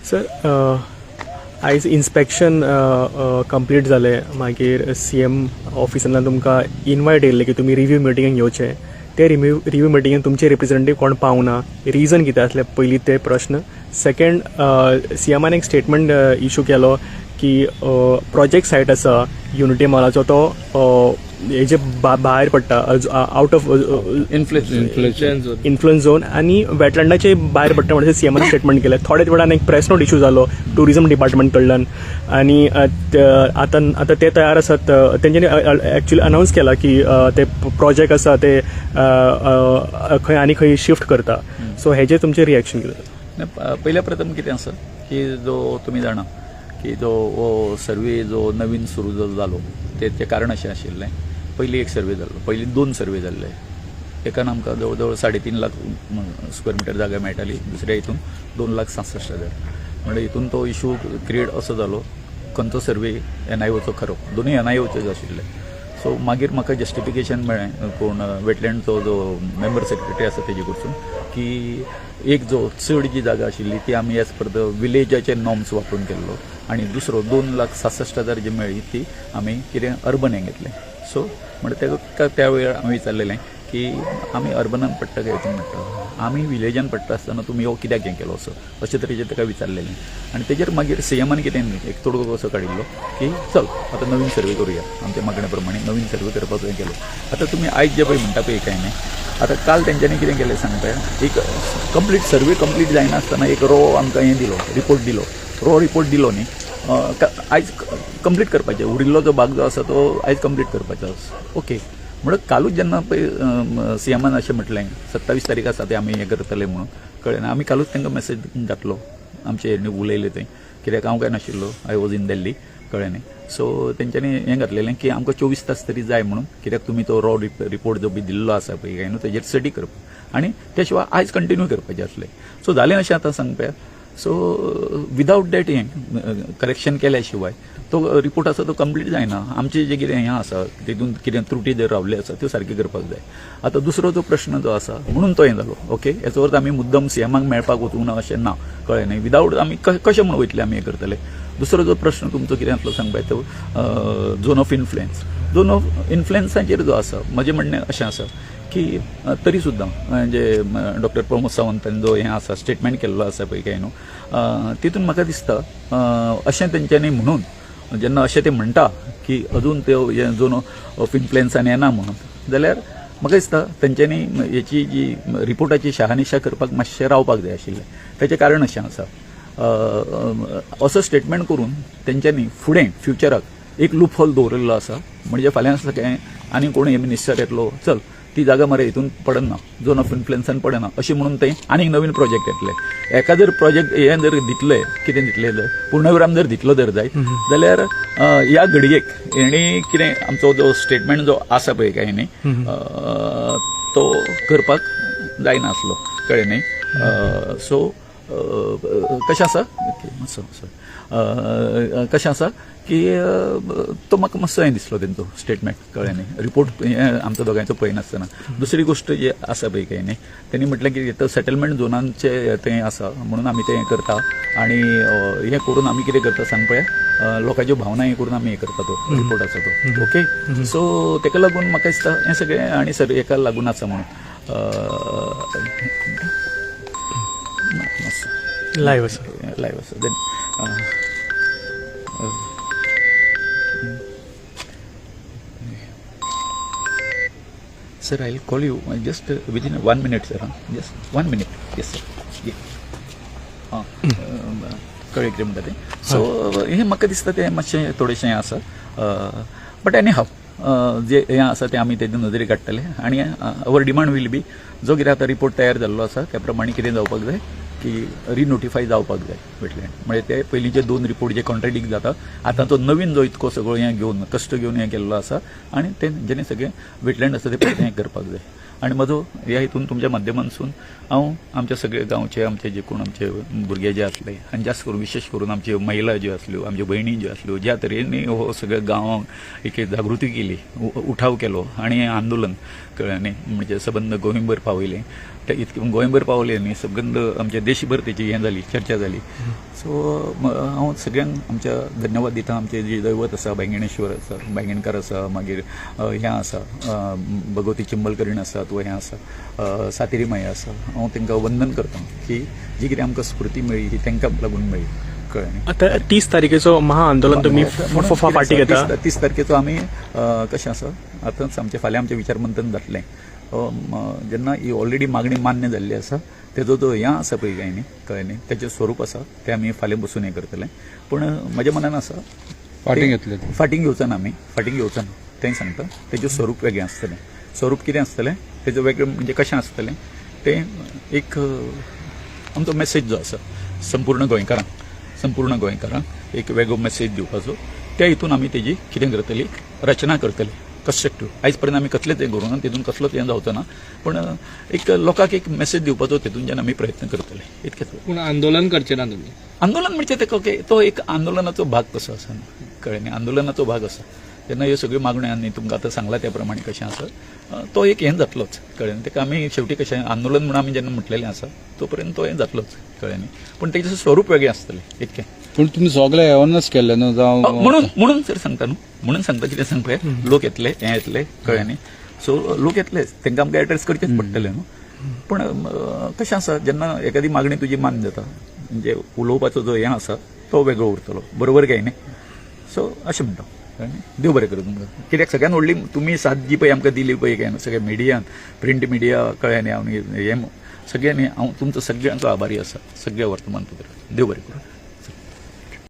Sir, आयज inspection complete जालें. मागीर सीएम ऑफिसांतल्यान तुमकां इनवायट येयल्लें की तुमी रिव्यू मिटिंगेक येवचें. ते रिव्यू मिटिंगेक तुमचे रिप्रेझेंटेटीव कोण पावना, रिजन कितें आसलें? पयलीं ते प्रश्न. सेकंड, सीएमान एक स्टेटमेंट इशू केलो की प्रोजेक्ट सायट आसा युनिटी मॉलाचो, तो हेजे भायर पडटा, out of influence. Influence zone आनी वेटलँडाचे भायर पडटा म्हणजे सीएमान स्टेटमेंट केलें. थोड्याच वेळान एक प्रेस नोट इशू जालो टुरिझम डिपार्टमेंट कडल्यान आनी आतां आतां ते तयार आसात. तेंच्यांनी एक्चुअली अनावन्स केला की ते प्रोजेक्ट आसा ते खंय आनी खंय शिफ्ट करता. सो हेजेर तुमचें रिएक्शन कितें? पयल्या प्रथम कितें आसा की जो तुमी जाणा की जो हो सर्वे जो नवीन सुरू जो जालो, तेचें कारण अशें आशिल्लें, पयलीं एक सर्वे जाल्लो, पयलीं दोन सर्वे जाल्ले. एकान आमकां जवळ जवळ 3.5 लाख स्क्वेअर मिटर जागा मेळटाली, दुसऱ्या हितून 2,66,000. म्हणजे हितून तो इशू क्रिएट असो जालो, खंयचो सर्वे एनआयओचो खरो, दोनूय एनआयओचेच आशिल्ले. सो मागीर म्हाका जस्टिफिकेशन मेळ्ळें, कोण वेटलँडचो जो मेंबर सेक्रेटरी आसा तेजे कडसून, की एक जो चड जी जागा आशिल्ली ती आमी एज पर the विलेजाचे नॉर्म्स वापरून केल्लो आनी दुसरो 2,66,000 जी मेळ्ळी ती आमी कितें अर्बन हें घेतलें. सो म्हणटा तेका त्या वेळार आमी विचारलेलें की आमी अर्बनान पडटा काय हितून पडटा, आमी विलेजान पडटा आसतना तुमी हो कित्याक हें केलो असो, अशे तरेचें ताका विचारलेलें. आनी तेजेर मागीर सीएमान कितें एक तोडगो कसो काडिल्लो की चल आतां नवीन सर्वे करुया, आमच्या मागण्या प्रमाणे नवीन सर्वे करपाचो हें केलो. आतां तुमी आयज जे पळय म्हणटा पळय काय न्ही, आतां काल तेंच्यांनी कितें केलें सांगता, एक कंप्लीट सर्वे कंप्लीट जायनासतना एक रो आमकां हें दिलो, रिपोर्ट दिलो. रो रिपोर्ट दिलो न्ही, आयज कंप्लीट करपाचें उरिल्लो जो भाग जो आसा तो आयज कंप्लीट करपाचो आसा. ओके, म्हणून कालूच जेन्ना पळय सीएमान अशें म्हटलें 27 तारीख आसा ते आमी हें करतले म्हणून, कळ्ळें ना, आमी कालूच तांकां मेसेज घातलो, आमचे उलयले थंय, कित्याक हांव काय नाशिल्लो, I was in Delhi, कळ्ळें न्ही. सो तेंच्यांनी हें घातलेलें की आमकां 24 तास तरी जाय म्हणून, कित्याक तुमी तो रो रिपोर्ट जो बी दिल्लो आसा पळय काय न्हू तेजेर स्टडी करपाक आनी त्या शिवाय आयज कंटिन्यू करपाचें आसलें. सो जालें अशें आतां सांगपा, सो विदावट that हें करेक्शन केल्या शिवाय तो रिपोर्ट आसा तो कंप्लीट जायना. आमचें जें कितें हें आसा तितून कितें त्रुटी जर रावल्यो आसा त्यो सारक्यो करपाक जाय. आतां दुसरो जो प्रश्न जो आसा म्हणून तो हें जालो. ओके, हेचो अर्थ आमी मुद्दम सीएमाक मेळपाक वचूंक ना अशें ना, कळ्ळें न्ही. विदावट आमी कशें म्हूण वयतले, आमी हें करतले. दुसरो जो प्रश्न तुमचो कितें आसलो सांगपाक, तो zone of influence. Zone of इन्फ्लुएन्साचेर जो आसा, म्हजें म्हणणें अशें आसा की तरी सुद्दां म्हणजे डॉक्टर प्रमोद सावंतान जो हें आसा स्टेटमेंट केल्लो आसा पळय काय न्हू, तितून म्हाका दिसता अशें तेंच्यांनी म्हणून जेन्ना अशें ते म्हणटा की अजून त्यो हे झोन ऑफ इन्फ्लुएन्सान येना म्हणून, जाल्यार म्हाका दिसता तेंच्यांनी हेची जी रिपोर्टाची शहानिशा करपाक मातशें रावपाक जाय आशिल्लें. तेचें कारण अशें आसा, असो स्टेटमेंट करून तेंच्यांनी फुडें फ्युचराक एक लूप होल दवरिल्लो आसा. म्हणजे फाल्यां सकाळीं आनी कोण हे मिनिस्टर येतलो, चल ती जागा मरे हितून पडना, झोन ऑफ इन्फ्लुएन्सान पडना अशें म्हणून ते आनीक नवीन प्रोजेक्ट येतले. एका जर प्रोजेक्ट हे जर दितले, कितें दितले, जर पूर्णविराम जर दितलो जर जायत जाल्यार ह्या घडयेक हेणी कितें आमचो जो स्टेटमेंट जो आसा पळय काय न्ही, तो करपाक जायनासलो, कळ्ळें न्ही. सो कशें आसा, मातसो कशें आसा की तो म्हाका मातसो हें दिसलो तेंचो स्टेटमेंट, कळ्ळें न्ही, रिपोर्ट हें आमचो दोगांयचो पळयनासतना. दुसरी गोश्ट जी आसा पळय काय न्ही, तेणी म्हटलें की तो सेटलमेंट झोनांचे तें आसा म्हणून आमी तें करता आनी हें करून आमी कितें करता सांग पळया, लोकांच्यो भावना हें करून आमी हें करता, तो रिपोर्ट आसा तो. ओके, सो तेका लागून म्हाका दिसता हें सगळें आनी सर हेका लागून आसा म्हणून लायव्ह आसा, लायव्ह आसा. Then sir, I will call you just within 1 minute sir. Just 1 minute. Yes sir. आं, कळ्ळें कितें म्हणटा तें. सो हें म्हाका दिसता तें मातशें थोडेशें आसा, बट एनी हाव जे हें आसा तें आमी तेजे नदरेक काडटले आनी our demand will be जो कितें आतां रिपोर्ट तयार जाल्लो आसा त्या प्रमाणे कितें जावपाक जाय की रिनोटिफाय जावपाक जाय वेटलँड. म्हणजे ते पयलींचे दोन रिपोर्ट जे कॉन्ट्रेडिक्ट जाता, आतां तो नवीन जो इतको सगळो हें घेवन कश्ट घेवन हें केल्लो आसा आनी ते जेणे सगळें वेटलँड आसा ते परतें हें करपाक जाय. आनी म्हजो ह्या हितून तुमच्या माध्यमांतसून हांव आमच्या सगळे गांवचे आमचे जे कोण आमचे भुरगे जे आसले आनी जास्त करून विशेश करून आमच्यो महिला ज्यो आसल्यो, आमच्यो भयणी ज्यो आसल्यो, ज्या तरेन हो सगळ्या गांवांक एक जागृती केली, उठाव केलो आनी आंदोलन कळ्ळें न्ही, म्हणजे सबंद गोंयभर पावयलें. ते इतकें गोंयभर पावलें न्ही, सबंद आमच्या देशभर तेची हें जाली, चर्चा जाली. सो हांव सगळ्यांक आमच्या धन्यवाद दिता. आमचे जे दैवत आसा, बैंगणेश्वर आसा, बैंगणकार आसा, मागीर हें आसा, भगवती चिंबलकरीण आसा, वा हें आसा, सातेरी माई आसा, हांव तांकां वंदन करता की जी कितें आमकां स्फूर्ती मेळ्ळी ती तांकां लागून मेळ्ळी, कळ्ळें न्ही. आतां 30 तारखेचो महाआंदोलन तुमी म्हणून फाटी कितें घेता? आसा, 30 तारखेचो आमी कशें आसा, आतांच आमचें फाल्यां आमचें विचार मंथन जातलें. जेन्ना ही ऑलरेडी मागणी मान्य जाल्ली आसा, तेजो जो हें आसा पळय काय न्ही, कळ्ळें न्ही, तेजें स्वरूप आसा तें आमी फाल्यां बसून हें करतले. पूण म्हज्या मनान आसा फाटीं घेतले. फाटीं घेवचो ना आमी, फाटीं घेवचो ना तें सांगता. तेजें स्वरूप वेगळें आसतलें. स्वरूप कितें आसतलें तेजें वेगळें, म्हणजे कशें आसतलें तें एक आमचो मेसेज जो आसा संपूर्ण गोंयकारांक, संपूर्ण गोंयकारांक एक वेगळो मेसेज दिवपाचो, त्या हितून आमी तेजी कितें करतली, रचना करतली कन्स्ट्रक्टीव. आयज पर्यंत आमी कसलेच हें करूंक ना, तितून कसलोच हें जावचो ना, पूण एक लोकांक एक मेसेज दिवपाचो तितूनच्यान आमी प्रयत्न करतले, इतकेच. पूण आंदोलन करचे ना तुमी? आंदोलन म्हणजे तेका तो एक आंदोलनाचो भाग कसो आसा न्हू, कळ्ळें न्ही, आंदोलनाचो भाग आसा. तेन्ना ह्यो सगळ्यो मागण्यो आनी तुमकां आतां सांगला त्या प्रमाणे कशें आसा, तो एक हें जातलोच, कळ्ळें न्ही. तेका आमी शेवटी कशें आंदोलन म्हणून आमी जेन्ना म्हटलेलें आसा तो पर्यंत तो हें जातलोच, कळ्ळें न्ही, पूण तेजें स्वरूप वेगळें आसतलें इतकें. पूण तुमी सगळे अवेरनस केल्ले न्हू जावं? म्हणून म्हणून सर सांगता न्हू, म्हणून सांगता कितें सांग पळय, लोक येतले, हें येतले, कळ्ळें न्ही. सो लोक येतलेच, तांकां आमकां एड्रेस करचेंच पडटलें न्हू. पूण कशें आसा, जेन्ना एखादी मागणी तुजी मान्य जाता, म्हणजे उलोवपाचो जो हें आसा तो वेगळो उरतलो, बरोबर काय न्ही. सो अशें म्हणटा, कळ्ळें न्ही. देव बरें करूं तुमकां. कित्याक सगळ्यान व्हडली तुमी साथ जी पळय आमकां दिली पळय काय न्हू, सगळ्या मिडियान, प्रिंट मिडिया, कळ्ळें न्ही, हांव हें सगळ्यांनी हांव तुमचो सगळ्यांचो आभारी आसा, सगळ्या वर्तमानपत्रां. देव बरें करूं.